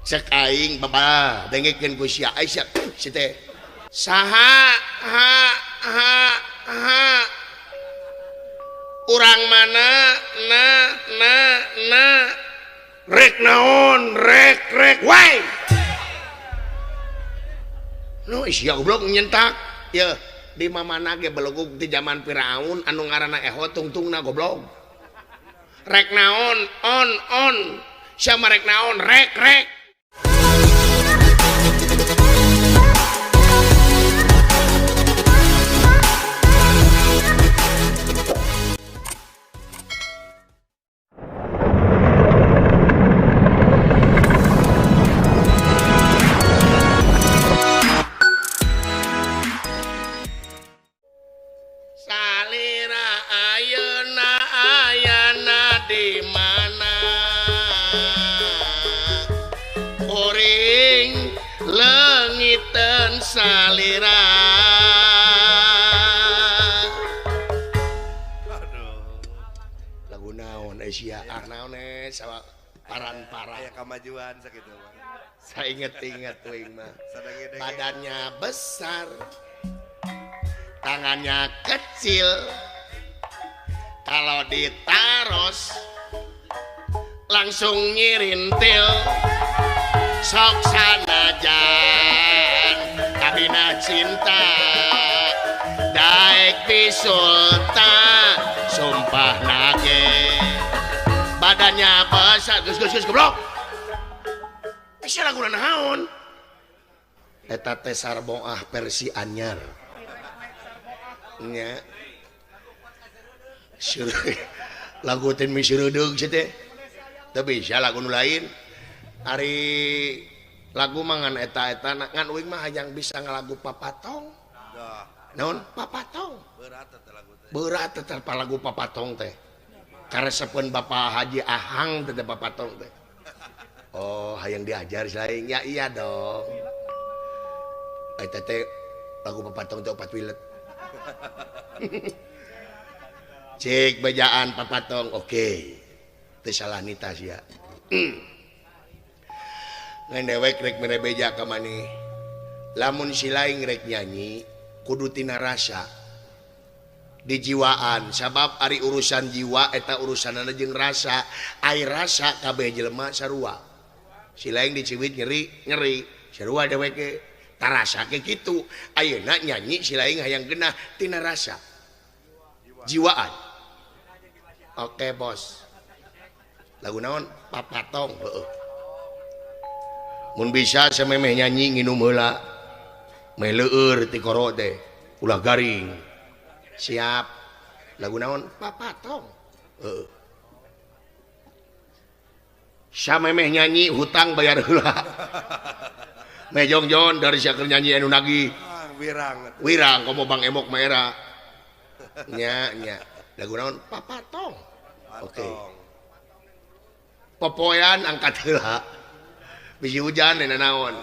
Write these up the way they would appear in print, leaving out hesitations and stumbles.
Cek aing baba dengekeun ku sia Aisyah si teh. Saha ha ha ha. Urang mana na na na. Rek naon rek rek wae. Nu sia goblok nyentak. Yeuh di mamana ge belegug di zaman Firaun anu ngaranna eho tungtungna goblok. Rek naon on on. Sia mah rek naon rek rek. Salira ayeuna ayana di mana? Kuring leungiteun salira. Aduh. Lagu naon sia ah naon sawa paran-para aya kamajuan sakitu mah. Sainget-inget uing mah. Badannya besar, tangannya kecil, kalau ditaros langsung nyirintil. Sok sanajan kabina cinta daek pisulta sumpah nage. Badannya besar, geus geus geus goblok. Sia lagu naon? Eta teh sarboah versi anyar. Nya. Lagu teh miseureudeuh sia teh. Teu bisa lagu nu lain. Ari lagu mah ngan eta-eta ngan uing mah hayang bisa ngalagu papatong. Naon? Papatong. Berat eta lagu teh. Berat eta lagu papatong teh. Karesepeun Bapak Haji Ahang teh papatong teh. Oh, hayang diajar saing. Ya iya dong. Eta teh lagu papatong teh opat wilet. Cek bejaan papatong, oke. Teu salah nita sia. Ngan dewek rek mere beja ka maneh. Lamun si laing rek nyanyi kudu tina rasa. Dijiwaan sabab ari urusan jiwa eta urusanana jeung rasa. Ai rasa kabeh jelema sarua. Si laing diciwit nyeri, nyeri. Sarua dewek ge tarasa ke kitu. Ayeuna nyanyi si laing hayang genah tina rasa. Jiwaan. Oke, bos. Lagu naon? Papatong, heueuh. Mun bisa samemeh nyanyi nginum heula. Meh leueur ti koro teh, ulah garing. Siap. Lagu naon? Papatong. Heueuh. Samemeh nyanyi hutang bayar heula. Meh jongjon dari sia keur nyanyi anu nagih. Wirang. Wirang komo Bang Emok mah era. Nya nya. Lagu naon? Papatong. Oke. Popoean angkat heula. Bisi hujan dina naon.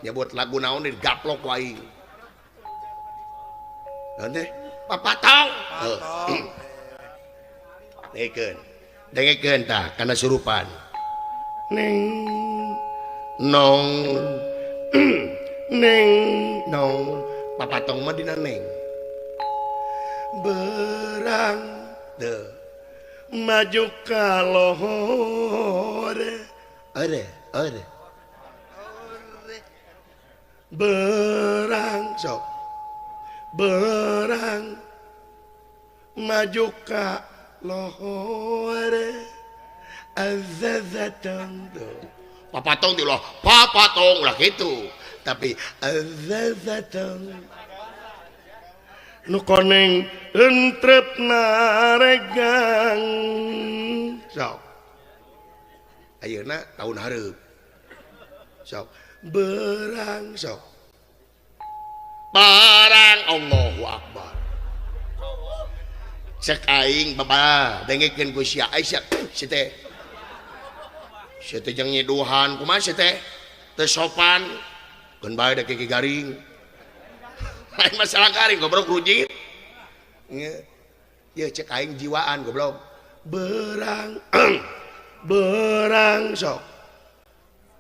Nyebut lagu naon digaplok ku aing. Naon teh? Papatong. Heuh. Dengekeun. Dengekeun tah kana surupan. Neng nong neng nong. Papatong mah dina neng. Berang teu maju ka lohor. Ore ore. Berang sok. Berang maju ka lohor. Azazatang tuh. Papatong di loh, papatong lah gitu. Tapi azazatang nu koneng entrep naregang. Sok. Ayeuna tahun hareup. Sok. Berang sok. Barang Allahu Akbar. Cek aing baba dengekeun ku sia Aisyah si teh. Si teh jeung nyiduhan kumaha si teh? Teu sopan. Keun bae da kiki garing. Lain masalah garing goblok rujit. Ye cek aing jiwaan goblok. Berang berang sok.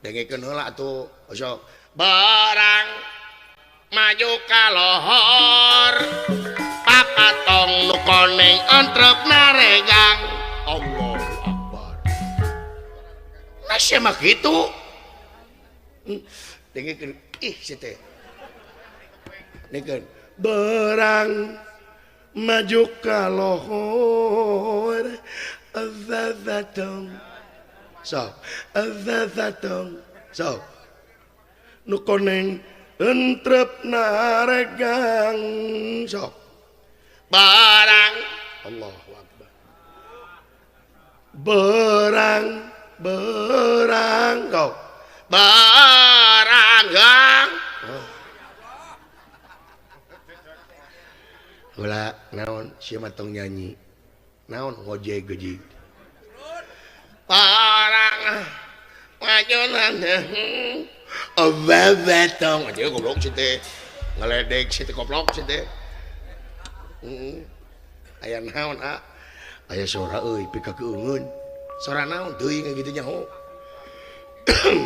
Dengekeun heula atuh sok barang maju ka lohor papatong nu koneng entrep naregang. Allahu Akbar. Nah sia mah kitu. Dengekeun ih si teh. Dengekeun barang maju ka lohor papatong sok papatong sok nu koneng entrep naregang sok barang. Allahu Akbar. Berang berang kau barang gang. Heula naon sia mah tong nyanyi naon ngojek geuji barang majunan ababetong aja goblok si teh ngeledek si teh goblok si teh. Aya naon a aya sora euy pika keungeun sora naon teuing kitu nyaho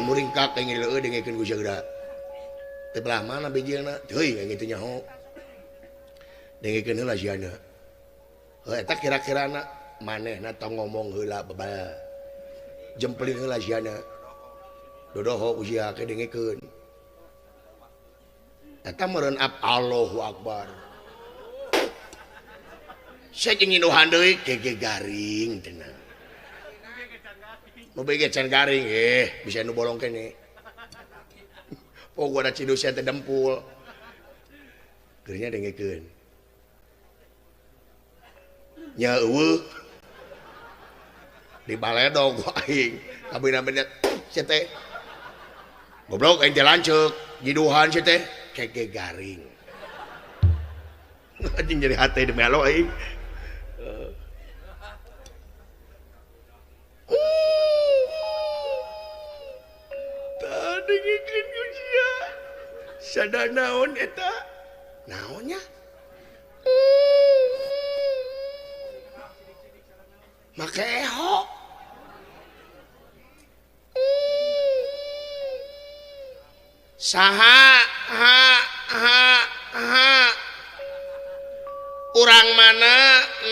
muringkak aing leueuh dengekeun ku sageura teh belah mana bijilna teuing kitu nyaho dengekeun heula siana heuh eta kira-kirana manehna tong ngomong heula bebal jempling heula siana dodoho usia ke dengekeun eta meureun ap. Allahu Akbar. Saya jeung nginuhan deui gege garing tenang. Nu bege can garing bisa nu bolong kene. Pokona cidusnya teh dempul. Geunya dengekeun. Nya eueuh. Di baledog ku aing. Kabina-bina sia teh. Goblok aing teh lanceuk, nyiduhan sia teh gege garing. Anjing jadi hate demi Allah aing. Dengekeun ku sia. Sada naon eta? Naonnya? Make eho. Saha ha ha ha. Urang mana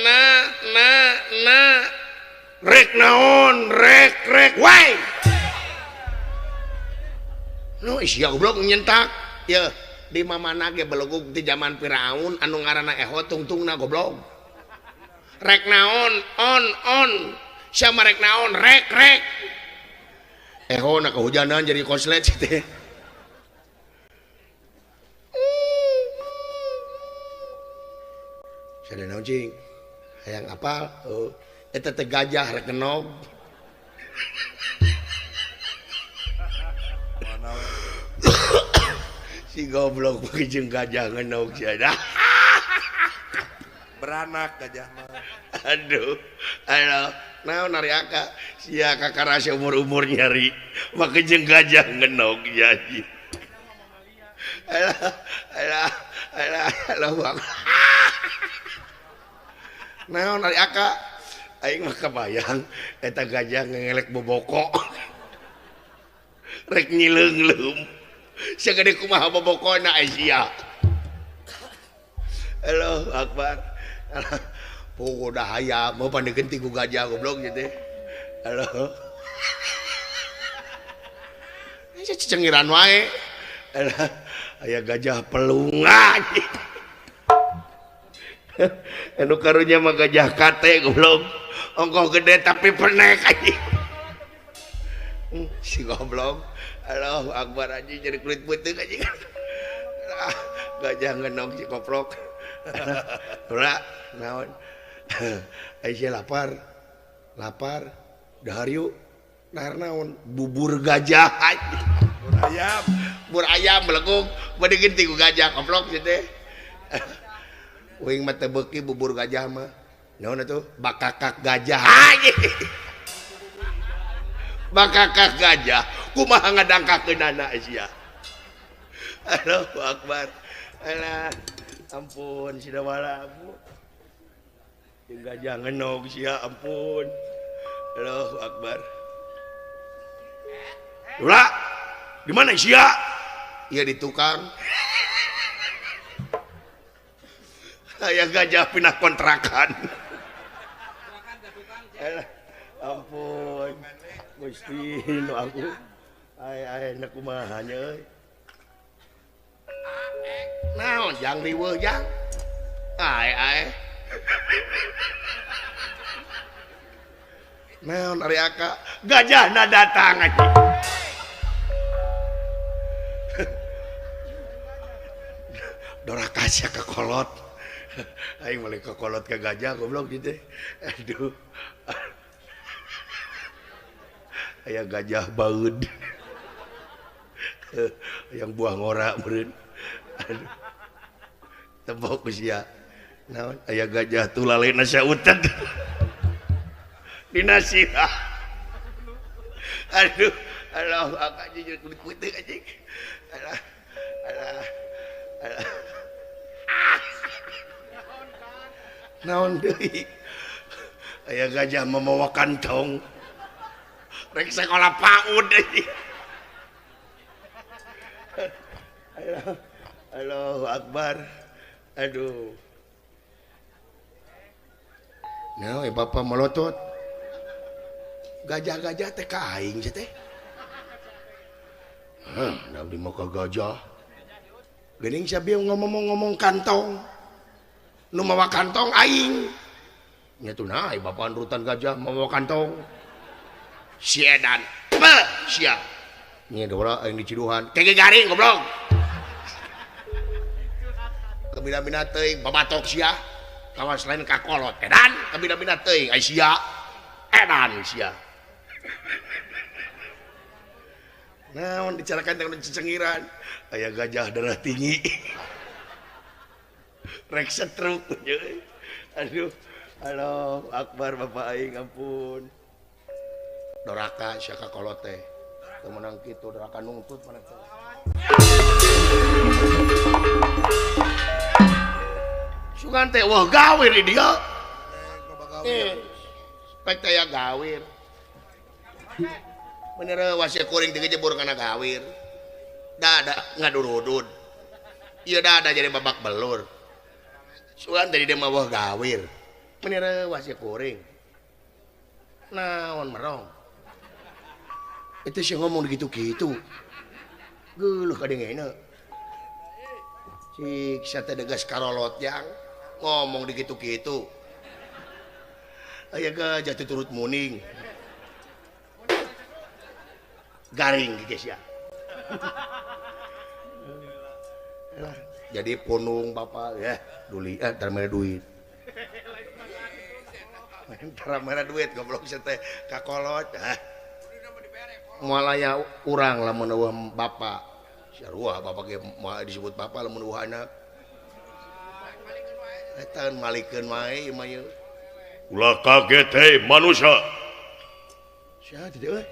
na na na. Rek naon rek rek wae. No sia goblok nyentak. Ya di mamana ge belegug di zaman Firaun anu ngaranna eho tungtungna goblok. Rek naon on on. Sia mah rek naon rek rek. Eho na kehujanan jadi konslet teh. Sada naon cing? Hayang apal? Oh, eta teh gajah rek ngenog. Si goblok jeung gajah ngenog sia dah. Beranak gajah mah. Aduh. Aduh, naon ari aka? Sia kakarasa umur-umur nyari make jeung gajah ngenog jadi. Alah, alah, alah, alah. Naon ari aka? Aing mah kabayang eta gajah ngelek boboko. Rek nyileung-leum. Sagede kumaha bobokona sia. Allahu Akbar. Pokokna hayam mau pandegeun ku gajah goblok ieu teh. Halo. Sia cicengiran wae. Alah, aya gajah pelungan. Anu karunya mah gajah kate goblok. Ongkoh gede tapi penek anjing. Si goblok. Allahu Akbar anjing jadi kulit putih anjing. Gajah ngenog si koprok. Ora naon. Aisyah lapar. Lapar. Dahar yuk. Dahar naon? Bubur gajah anjing. Bubur ayam. Bubur ayam belegug bade geuting ku gajah koprok si teh. Uing mah teu beuki bubur gajah mah. Naon atuh? Bakakak gajah. Anjing. Bakakak gajah. Kumaha ngadangkakeunana sia. Allahu Akbar. Alah, ampun sidawala ampun. Jeung gajah ngenog sia ampun. Allahu Akbar. Dora di mana sia? Ieu di tukang. Aya gajah pindah kontrakan. Alah, ampun. Gusti nu aku. Ai ai na kumaha nya euy. Naon jang riweuh jang? Ai ai. Naon ari aka? Gajahna datang anjing. Doraka sia ka kolot. Aing balik ke kolot ke gajah goblok gitu. Aduh. Aya gajah baeud. Yang buah ngora meureun. Aduh. Tebok sia. Naon aya gajah tulalena sautet. Dina sia. Aduh, Allah akak jujur kulit kulit anjing. Alah. Alah. Alah. Naon deui aya gajah mamawa kantong rek sakola PAUD deui. Allahu Akbar. Aduh. Nah, bapak melotot. Gajah-gajah teh ka aing teh. Hah, abdi mah ka gajah. Geuning sabieu ngomong-ngomong kantong. Nu mawa kantong aing. Nya tunai bapak nurutan gajah mawa kantong. Si edan. Pe, sia. Nya dora aing diciduhan. Kege garing goblok. Kabina-bina teuing babatok sia. Kawas lain ka kolot edan, kabina-bina teuing ai sia. Edan sia. Naon dicarakan teh cecengiran. Aya gajah darah tinggi. Rek setruk. Aduh, Allahu Akbar bapak aing ampun. Doraka sia ka kolot teh. Teu meunang kitu doraka nungtut mana teh. Sugan teh wah gawir di dieu. Pek teh ya gawir. Bener wasi kuring teh jebur kana gawir. Dada ngadurudud. Ieu dada jadi babak belur. Sugan tadi dia mah gawir. Bener wasi kuring. Naon merong. Itu sih ngomong gitu-gitu. Geuleuh kadengena. Siksa teh degas karolot jang ngomong digitu-gitu. Aya gajah teh turut muning. Garing geus ya. Jadi punung bapak ya duli tara mere duit. Tara mere duit goblok teh ka kolot. Moal aya urang lamun eueuh bapak. Sarua bapak ge moal disebut bapak lamun eueuh anak. Eta malikeun wae ieu mah ieu. Ulah kaget hei manusia. Sia teh euy.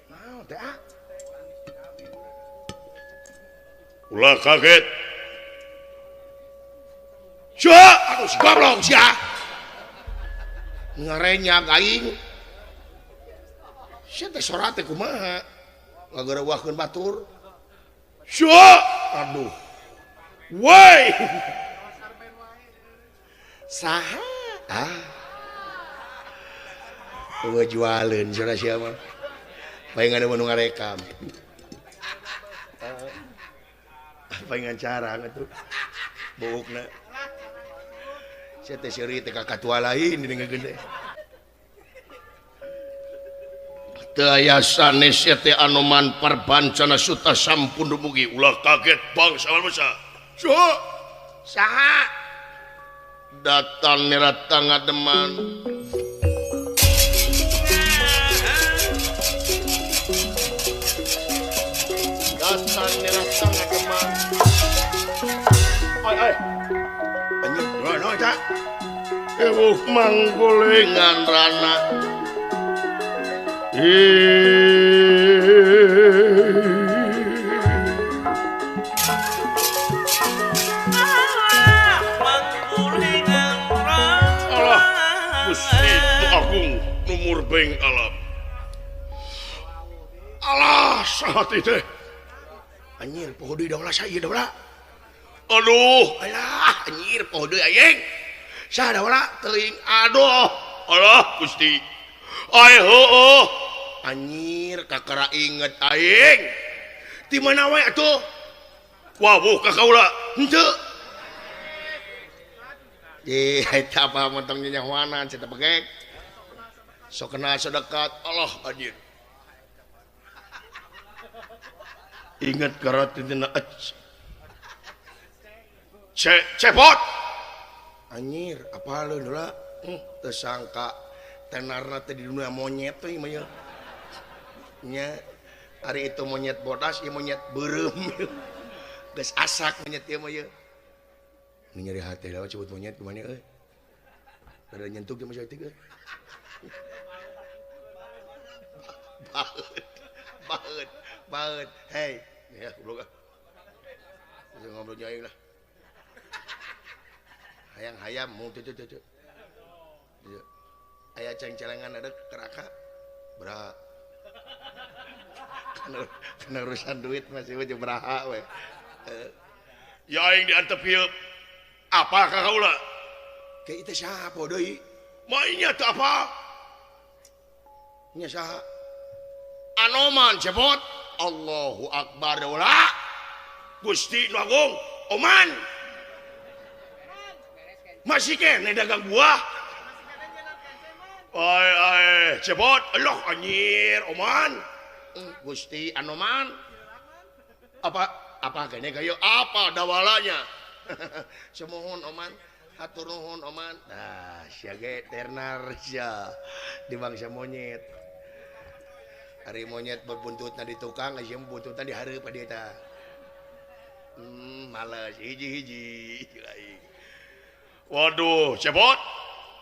Naon teh ah? Ulah kaget. Sia, aduh si goblok sia. Ngarenyak aing. Sia teh sora teh kumaha? Ngagerewahkeun batur. Sia, aduh. Woi. Saha? Ah. Eueuh jualeun sia sia mah. Palingan nu ngarekam. Palingan carang atuh. Buukna. Sia teh seuri teh ka katua lain di gede. Teu aya sanes sia teh Anoman Parbancana Suta sampun dumugi. Ulah kaget bangsa manusia. Saha? Saha? Datang nerata ngademan. Datang nerata ngademan. Oi oi. Anjing, naon cak? Ewuh manggolengan rana. Allah Gusti Nu Agung nu murbeng alam. Asa hati teh. Anjir poho deui daula sa ieu daula. Aduh, alah anjir poho deui aing. Saha daula teuing aduh. Alah Gusti. Ai heueuh. Anjir kakara inget aing. Di mana wae atuh? Wawuh ka kaula. Henteu. Ih, eta apa montong nyahoanan cenah begek. Sok kenal sok dekat. Allah anjir. Ingat karat dina cepot. Anjir, apa leun heula? Teu sangka tenarna teh di dunia monyet teh mah ye. Nya ari itu monyet bodas ieu monyet beureum. Geus asak monyet ieu mah ye. Nu nyeri hate lawan sebut monyet kumaha euy. Rada nyentuh ge mah saeutik euy. Baeud. Baeud. Baeud. Hey, ya goblok ah. Geus ngobrol jeung aing lah. Hayang hayam mu teu teu teu. Aya ceng-celengan ada keraka. Bra. Kana urusan duit masih we beraha we. Ya aing diantep ieu. Apa ka kaula? Ke ieu teh saha poho deui? Mah nya teu apa? Nya saha? Anoman cepot. Allahu akbar daula. Gusti nu agung, Oman. Masih kene dagang buah. Ai ai cepot, Allah anjir, Oman. Gusti Anoman. Apa apa kene kayo apa dawalanya? Semohon Oman, hatur nuhun Oman. Nah, sia ge ternar sia di bangsa monyet. Ari monyet berbuntutna di tukang, sia buntutna di hareup di eta. Males hiji-hiji lain. Waduh, cepot.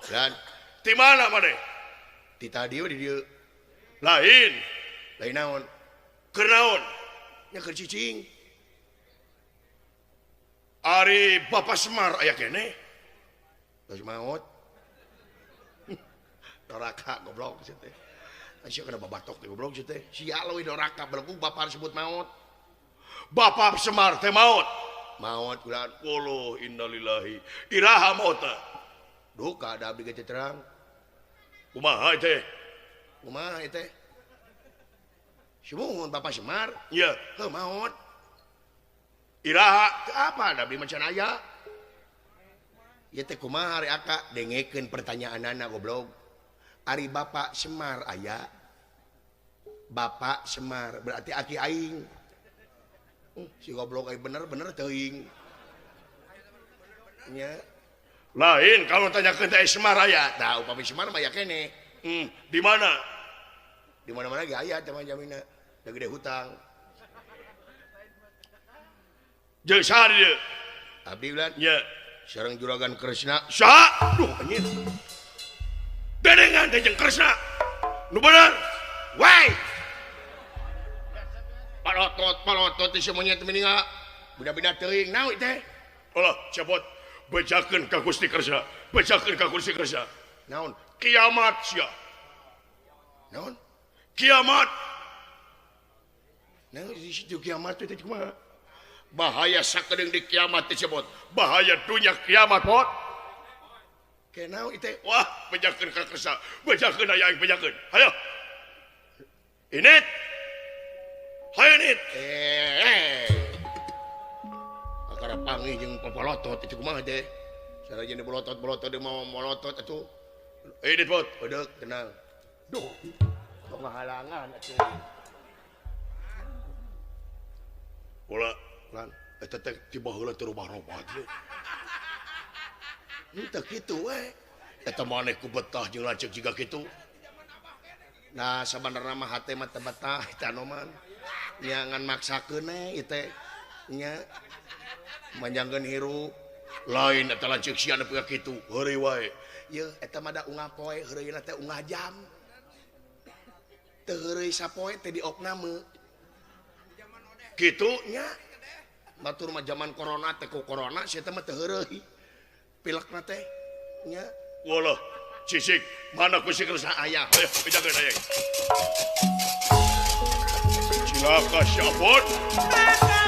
Dan di mana maneh? Di tadi we di dieu. Lain. Lain naon? Keur naon? Nya keur cicing. Ari Bapak Semar aya keneh? Geus maot. Doraka goblok sia teh. Sia kana babatok teh goblok sia teh. Sia leuwih doraka belegu bapak disebut maot. Bapak Semar teh maot. Maot kula qulu innalillahi. Iraha maotna? Duka da abdi ge teu terang. Kumaha teh? Kumaha teh? Sumuhun Bapak Semar. Iya, heuh maot. Iraha teu apa da abdi mah can aya. Ieu teh kumaha ari aka dengekeun pertanyaanana goblok. Ari Bapak Semar aya. Bapak Semar berarti aki aing. Si goblok ai bener-bener teuing. Nya lain kalau tanyakeun teh Semar aya. Tah upami Semar mah aya keneh. Di mana? Di mana-mana ge aya teh mah jamina. Da gede hutang. Jeung saha dieu? Abdi ulan. Nya sareng Juragan Kresna. Saha? Duh anjir. Dedengan teh jeung Kresna. Nu bener. Woi. Palotot palotot teh monyet mendingan beda-beda teuing naon teh. Alah cepot bejakeun ka Gusti Kresna. Bejakeun ka Gusti Kresna. Naon? Kiamat sia. Naon? Kiamat. Naon di situ kiamat teh kumaha? Bahaya sakedeung di kiamat teh cepot. Bahaya dunya kiamat pot. Ke naon teh? Wah, bejakeun ka Kresna. Bejakeun aya aing bejakeun. Hayo. Init. Hayo nit. Akara panggih jeung papalotot itu kumaha teh? Sarajan bolotot-bolotot dia mau molotot atuh. Ini pot. Udah tenang. Duh. Tong ngahalangan atuh. Bola lan eta teh ti baheula teh robah-robah teh. Henteu kitu we. Eta maneh ku betah jeung lanceuk jiga kitu. Nah, sabenerna mah hate mah teu betah eta Anoman. Nya ngan maksakeun we ieu teh. Nya manjangkeun hirup. Lain eta lanceuk sia nepi ka kitu, heureuy wae. Yeuh eta mah da unggal poe, heureuyna teh unggal jam. Teu heureuy sapoe teh diopname. Kitu nya. Batur mah zaman corona teh ku corona sia teh mah teu heureuy. Pilekna teh nya. Walah, sisik, mana ku si Kresna aya. Hayo, bejakeun aya. Cilaka. Kakak Syafon.